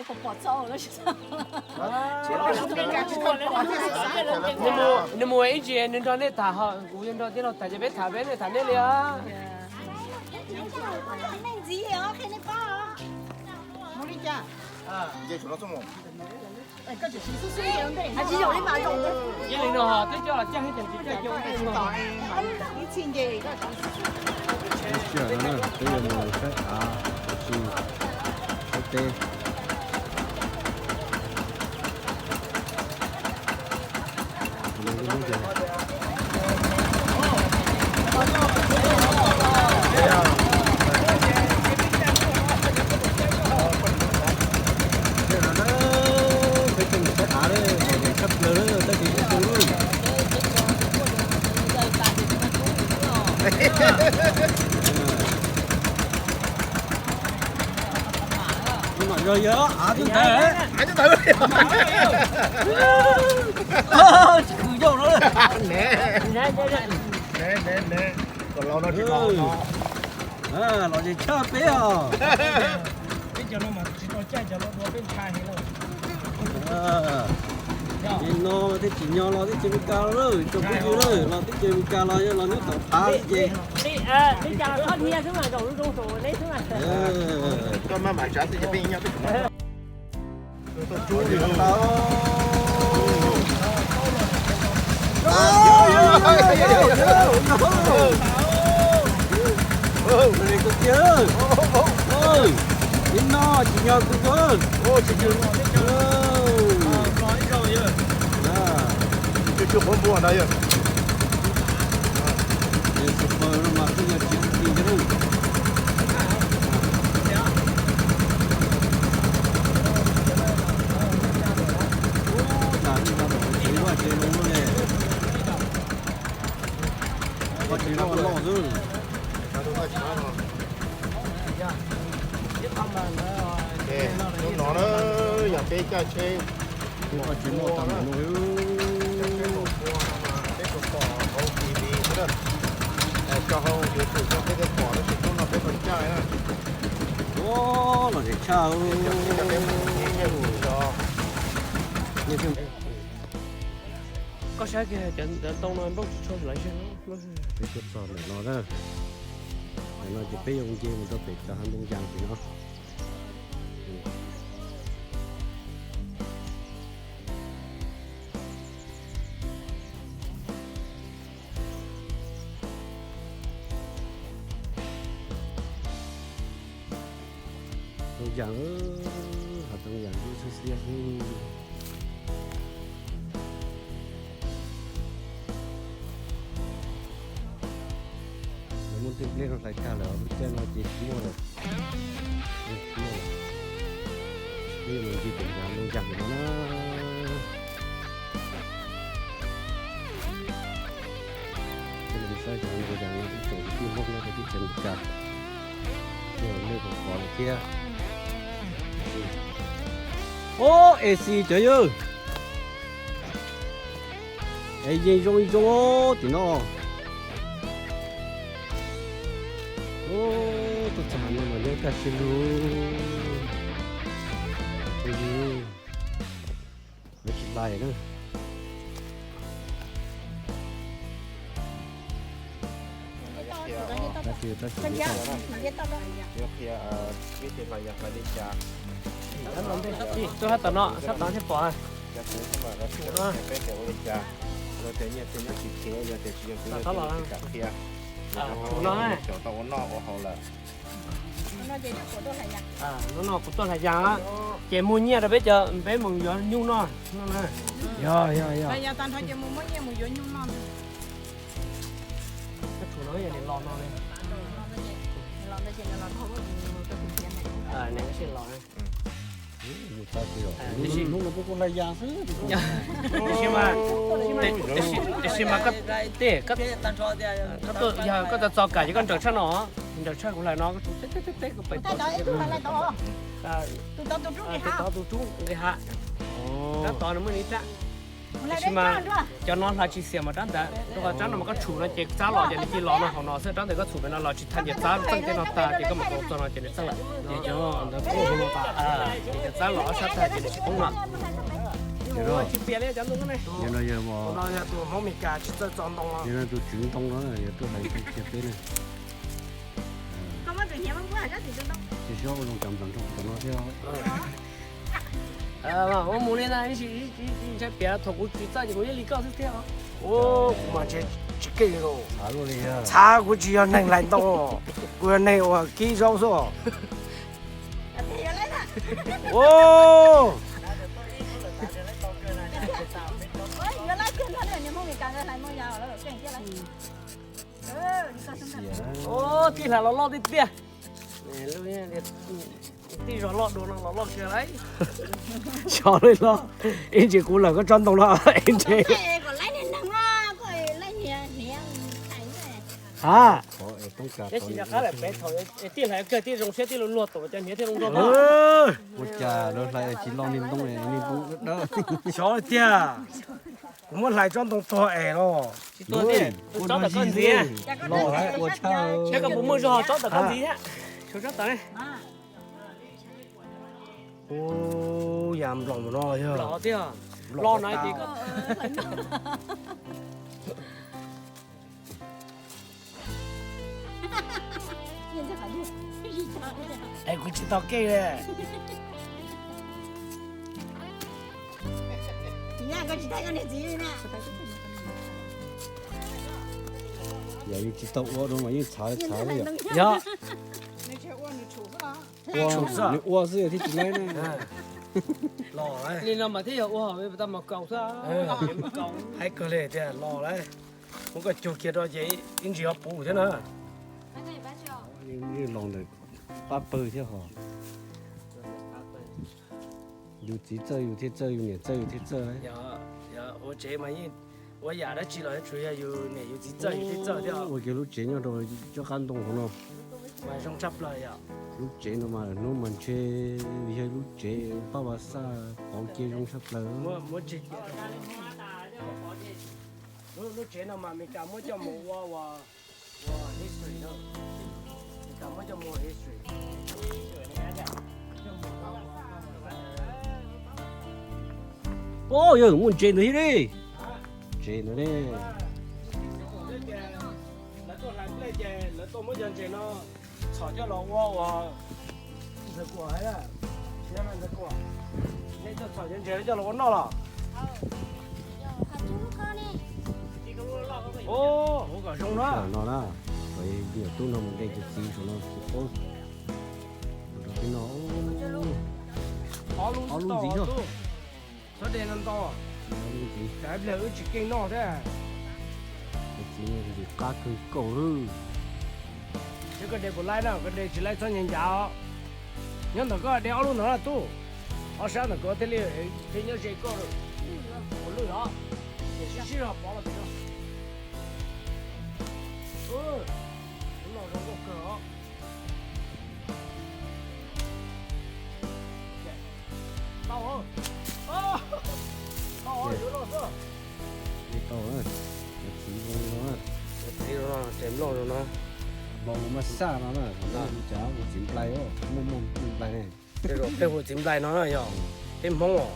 Nws mus ib ntsis nws nrog nej tham, ho kuv yuav nrog tij laug tham ces peb tham peb, nej tham nej li os. Ib txhij no peb yuav mus saib av, tab sis saib teb. Peb mus saib av lawm, lom zem tshaj plaws lawm, tab sis tsis tu lawm. Mam yog yog av twb ntawd. Tsis khwv yau na. Kom los no tsis los no. Lom zem tshaj peb os. Peb cov no mas tsis tau caij cov no dua peb ntshai heev lawm. Nim no mas tej tsim nyog los teb chaws Amelikas los lawm, tsoom phooj ywg lawm, los teb chaws Amelikas los yog los nyob tom phav li ces. Koj maj mam tsav xwb ces peb nyob peb tsis tau. Nim no tsim nyog kawg. Tsis quav npua ntawd yog. Tsis paws no mas kuj yog tsis ua ti ntag. Ub, tas li no tsis vaj tsis zoo li. Vaj tsis loj loj xwb. Hnub no na, yog peb caij tsheb, vaj tsis loj tag npaum no. Peb tsuas pom hauv T V xwb na, tso hauv YouTube no peb thiaj pom, tab sis hnub no peb tau caij na. Ua, lom zem tshaj. Koj saib kiag cov ntoo no nplooj tsis tshua lawv seb. Peb tuaj txog ntawm no na, ntawm no ces peb yuav nce mus rau pem cov hav ntoo yas pem no. Ntoo yas, hav ntoo yas ntsuab xiab xiab xwb. Lawv muab tej nplej no hlais tag lawm, lub caij no ces tsis muaj lawm. Tsis muaj lawm. Peb yuav mus ncig pem hav ntoo yas no na. Peb los saib hav ntoo yas no ib tsoom kwv tij Hmoob nyob rau teb chaws Amelikas, nej puas pom lawm thiab? Ob, A C cov yawg, es yeej zoo zoo tim no. Tuaj txog no mas nyob kaj siab lug. Lawv tsis lais na. Tab sis tab sis qhia, tuaj sab tom no, sab tom thiaj pom. Peb tias ua li cas, luag tias nyiaj txiag nyob tsis khiav, yog tias tsis yog kuv yog kuv tsis kam qhia. Ua tau ua noj ua haus lawm. Hnub no kuv tuaj hlais yas, ces muag nyiaj rau peb cov, peb mus yuav nyuj noj. Yog, yog, yog. Tab sis los no, nws sib los. Hnub no kuv kuj hlais yas xwb. Tiam sis mas, tiam sis mas koj, yog koj txo txo kam ces koj nrawm tshaj no, nrawm tshaj kuv hlais no, koj teb teb teb koj pem tod. Tus tod tus rub nqis hav. Tab tom nws muaj ib rab. Tab sis mas cov no hlais tsis xiam mas rab ntawd, rau qhov rab no mas koj tshum no ces txab los ces nws cia li los no hauv no xwb, rab ntawd koj tshum pem no los tsis tag ces txab txeej tej no tag ces koj mus rau txog no ces nws txeej lawm. Ces cov ntawd poob, ces cov txab los ob sab tag ces nws tsis poob lawm. Tsis piam li cov ntoo ne. Yog no yog tus Hmoob Mes Kas tsis txawj txo ntoo no. Yog no tus tswv ntoo no yog tuaj hlais ntoo cia peb ne. Tsis xyov ua zoo cov nplam nrog cov no thiab. Mus li ntawd, ntshai piav thaum kuv tsis txawj ces kuv yeej li koj xwb thiab. Kuv mas tsis keej li, txhav kuv tsis yog neeg hlais ntoo, kuv yog neeg uas kib zaub xwb. Tij hlais los loj tiag tiag. Tij zog loj dua no los loj kawg lauj. Xyov li los, ib ntsis kuv lawm koj tsob ntoo no ib ntsis. Ha, tij hlais kawg tij zoo siab tij luag luag tus cov hniav thiaj zoo nrog. Ua cas lawv hlais tsis loj niag ntoo, niag ntoo dawb. Xyov tiag, kuv muab hlais tsob ntoo tuag es los. Tsob ntawm koj ntxiv, los ua tshaj. Koj puas muaj zog tsob ntawm koj ntxiv thiab? Tshuav tsob ntawd. Ub, yam nplaum no yog. Nplaum tiag. Los no ces koj. Es kuv tsis tau keej li. Yam li tsis tau ua no mas yeej txhav txhav li yom. Yog. Nws ua xwb thiaj tsis laib na. Li no mas thiaj yog ua hauv tau mas kaus xwb. Haib kawg li tiag los lawm. Muab koj cug kiag rau ces ib ntsis ho puv thiab na. Los ntawm pab pawg thiab hos. Yus txiv txawj yus thiaj txawj, yus niam txawj yus thiaj txawj. Ua tsev mas yeej ua yam dab tsi los tsuas yog yus niam yus txiv txawj yus thiaj txawj thiab. Ua kiag lub tsev nyob rau cov qab ntoo hauv no. Mas zoo tshaj plaws yom. Lub tsev no mas hnub mas ntshe yog lub tsev pab vas xaj pauv cia zoo tshaj plaws. Lub tsev no mas Mes Kas muab coj mus ua, ua history na. Mes Kas muab coj mus ua history. Pab yog muaj ntses ntawd thiab li. Ntses ntawd li. Lawv tuaj hlais nplej ces lawv tuaj muab cov ntses no txhom coj los ua, ua ntxawg kuam, ntxawg kuam, nej tuaj txhom cov ntses no coj los ua noj los? Ua kom zoo na. No na, kom yog tub no mus de tus txiv saum no tsis paub. Mus rau peb no, ob lub ntxiv xwb. Txhob de no ntau, tsam ib pliag wb tsis keej noj thiab. Tus txiv no tus qab kawg nkaus lawm. Seb koj de puas laib na, koj de tsis laib txhob ncav ncav os. Nyob ntawm koj de ob lub ntawd na tub. Ob sab ntawm koj thiaj li, thiaj nyob ze koj. Ua lwj os, ces sib sib zog pov los pem no. Lub no zoo nkauj kawg os. Tau, tau, yuav loj xwb. Tau, txiv zoo no, txiv zoo no, tsev nplooj zoo no. Nplooj mas xaj no na, cas hu txiv nplai, muaj muaj nplai ne. Tej hu txiv nplai no yog peb Hmoob os.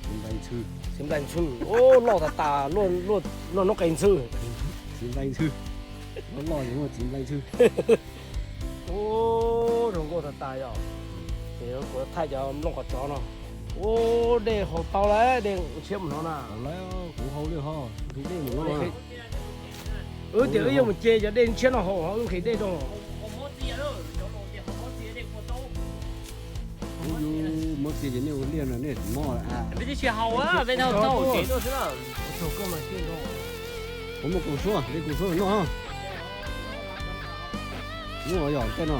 Txiv nplai ntxhw. Txiv nplai ntxhw, loj tas tas, luaj noob qes ntxhw. Txiv nplai ntxhw, loj loj ces muaj txiv nplai ntxhw. Ub, zoo nkauj tas tas yog. Ces kuv thaij cov nplooj qos tsov no. Ub, dej haus tau lawm, dej ntshiab mus no na. Kuv haus li ho, nqhis dej mus no. Wb tias wb yuav mus ce cov dej ntshiab no haus, wb nqhis dej rau. Kuv yus muab txiv ces nej ua liaj no nej tsis mob. Peb twb tsis haus, peb tau tau tsev tuaj xwb na. Kuv muaj kaus suab, de kaus suab noj. Muaj yog tej no.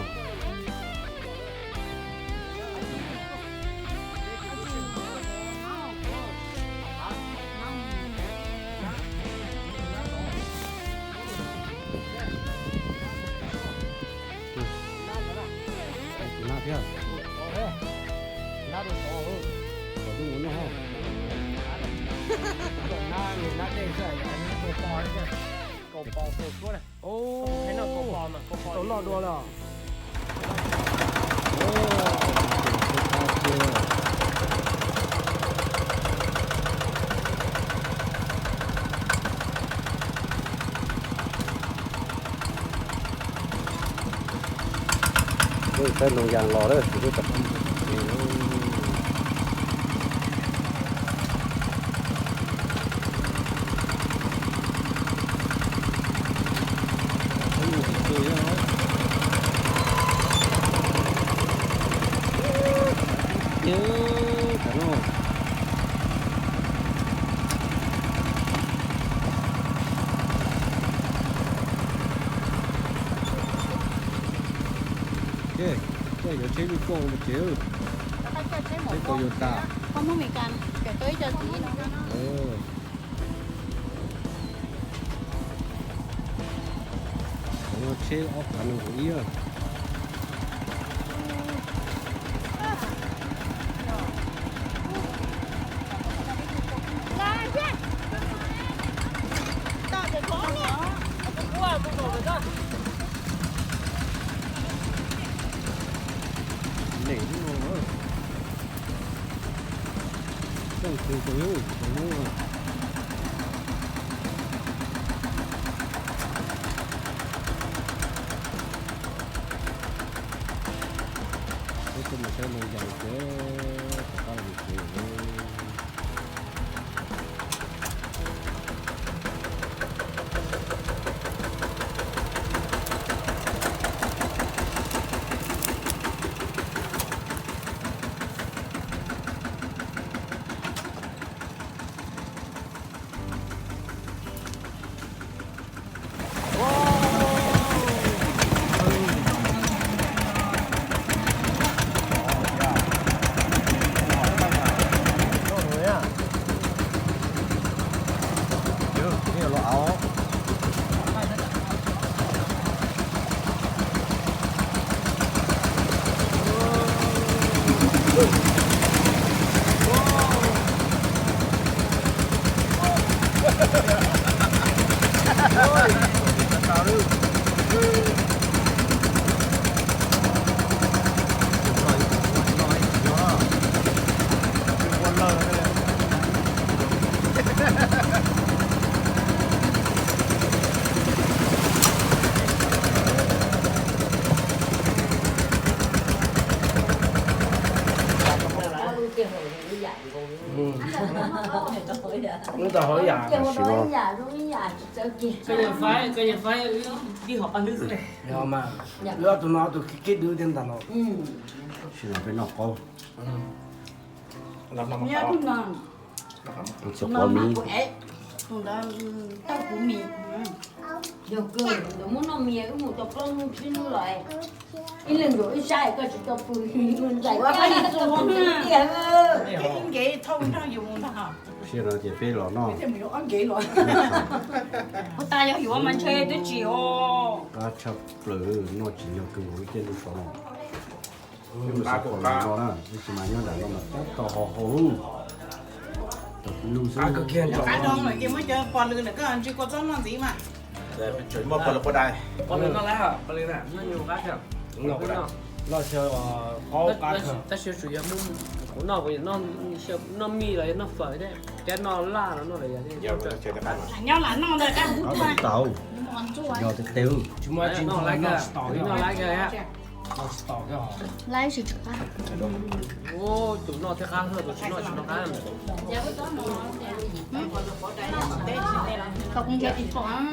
Tus nab thiab. Kom tus mus noj. Nab dej xwb, kaus pos kaus suab na. Tau loj dua lawm. Saib Loos Yas los lawm. Koj yuav tsheb lub koj ua tsev, tsheb Toyota. Tsheb ob kav nees nkaum ib. Lem no, txeej kawg tau, tau lub. Peb tuaj mus saib Loos Yas ces rov qab los tsev. Lub tau hauv yam. Koj yeej faib, koj yeej faib, wb dib hom qab hlwb xwb ne. Yog mas, wb ob tug no ob tug khib khib dub thiab ntag no. Sim no peb noj qaub. Tus qauv mis. Tus ntawd tauj kuv mis. Yog kawg, ntawd muab noj mis wb mus tau plaub hnub tsib hnub los. Ib leeg nkaus ib sab koj tsis tau pw, ntxais koj li txuas tiag. Ib nkev thauj nrog yus mus ntag. Sia no ces peb los noj. Ua tas yog yuav mas ntshe twb tsis os. Qab tshaj plaws, noj tsis nyog kawg nkaus ib tiaj ntuj sov no. Peb mus xav pom lus no na, tab sis mas nyob nram no mas tab tom ho hau lug. Qab rau ces muab cov pos lwm ntawm koj ntsis kua txob noj ntxiv mas. Tseem muaj pos lwm qua dais. Pos lwm noj lawm, pos lwm na, noj nyuag qab thiab. Noj qab, tab sis tsuas yog kuv noj, kuv noj mij los yog noj fawm thiab, thiab noj laj los noj lawm yog. Nyob lam noj ntawd qab hub tuaj. Yog tes tes, noj laiv kawg, noj laiv kawg. Laiv tsis tshua qab. Tus noj thiaj qab, tus tsis noj tsis noj qab. Kom kuv nrhiav tus pom.